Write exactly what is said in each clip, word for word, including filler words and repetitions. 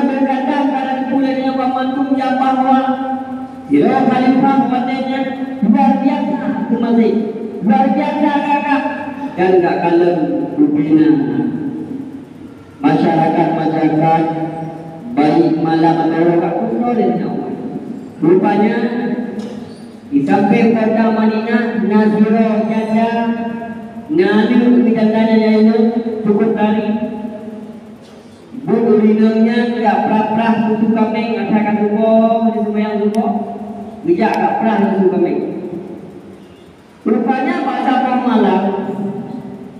Kadang-kadang buleuen nyoe banmandum nyang bahwa sidroe khalifah watée nyan luar biasa teumaséh, luar biasa gagah, dan gak kalon bubena masyarakat-masyarakat, baik malam atau waktu sore. Rupanya di sampéng kota Madinah na sidroe janda, na aneuk janda nyan, cukup lari. Buet ureueng inong nyan jak prah-prah susu kaméng, atra ka suboh, di seumayang suboh, geujak jak prah susu kaméng. Rupanya bak saboh malam,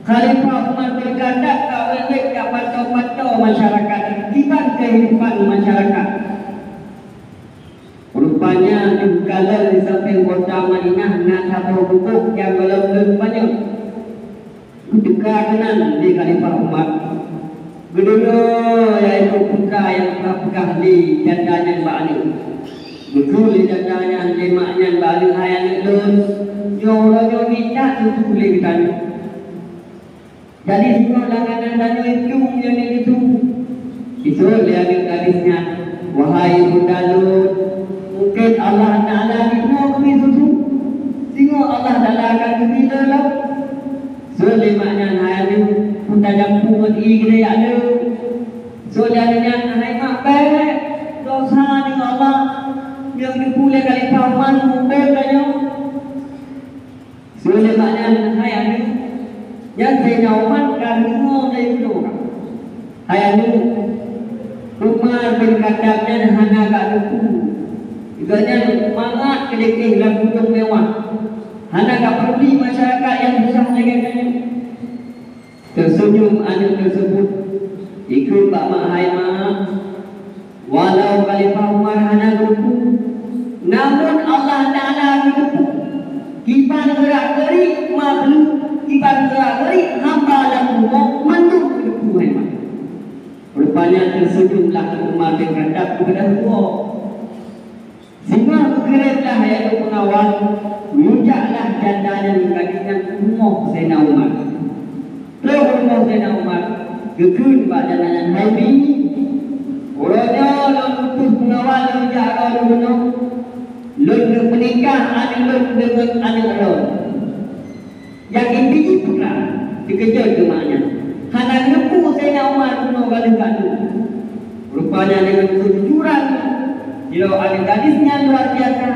Khalifah Umar bin Khattab ka wék-wék jak pantau-pantau masyarakat, kiban keuhidupan masyarakat. Rupanya di kalon di sampéng kota Madinah na saboh gubuk nyang gohlom lôn panyöt. Geuteuka keunan lé Khalifah Umar. Geudeungoe yaitu peugah nyang peugah lé janda nyan bak aneuk. Geukheun lé janda nyan lé mak nyan bak aneuk, "Hai aneuk lôn, nyoe uroe nyoe mita susu lé geutanyoe." Jadi singoh langganan tanyoe itu nyang itu. Iseuôt lé aneuk gadis nyan, "Wahai bunda lôn, mungken Allah Taala jinoe geubri susu. Singoh Allah Taala akan geubri lé lom." Seuôt lé mak nyan, "Hai aneuk, peue tajampu ngon ié geude jak le?" Seuôt lé aneuk nyan, "Hai mak, bék, dosa nyoe Allah, nyang geupeu lé Khalifah Umar muphom tanyoe." Seuôt lé mak nyan, "Hai aneuk, nyan Saidina Umar ka deungoe dari uroe ka. Hai aneuk, Umar bin Khattab nyan hana ka teupeu. Gobnyan mangat keudekeh lam kudong mewah. Hana ka peuduli masyarakat nyang susah lagée tanyoe." Teusenyum aneuk teuseubut, ikheun bak mak, "Hai mak, walau Khalifah Umar hana geuteupeue, namun Allah Taala geuteupeue. Kiban geurak-geurik makhluk, kiban geurak-geurik hamba lam bumoe mandum geuteupeue, hai mak." Rupanya teusenyumlah Umar bin Khattab keupada Allah. Singoh geukirém lah yaitu peungawal, geujaklah janda nyan gadis nyan u rumoh Saidina Umar. Trok u rumoh Saidina Umar, geukheun bak janda nyan, "Hai mi, uroe nyoe lôn utus peungawal lôn jak droe lôn bunoe. Lôn neuk meunikah aneuk lôn deungon aneuk droe." Nyang inti jih peugah, teukeujot keu mak nyan. Hana geuteupeue Saidina Umar bunoe ka lheueh ka lheueh. Rupanya deungon keujujuran sidroe aneuk gadis nyan luar biasa,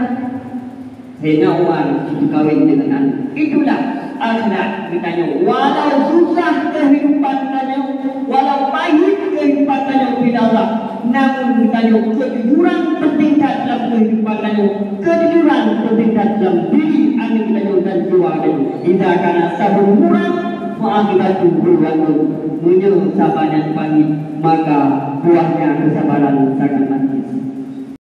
Saidina Umar jipeukawen deungon aneuk. Itulah akhlak geutanyoe. Walau susah keuhidupan tanyoe, walau pahit keuhidupan tanyoe keu Allah, namun geutanyoe keujujuran peunteng that lam keuhidupan tanyoe, keujujuran peunteng that lam diri aneuk tanyoe dan jiwa tanyoe. Idza kana sabrul murran, fa aqibatuhu hulwatun. Meunyoe saba nyan pahit, maka buahnya keusabaran sangat manis.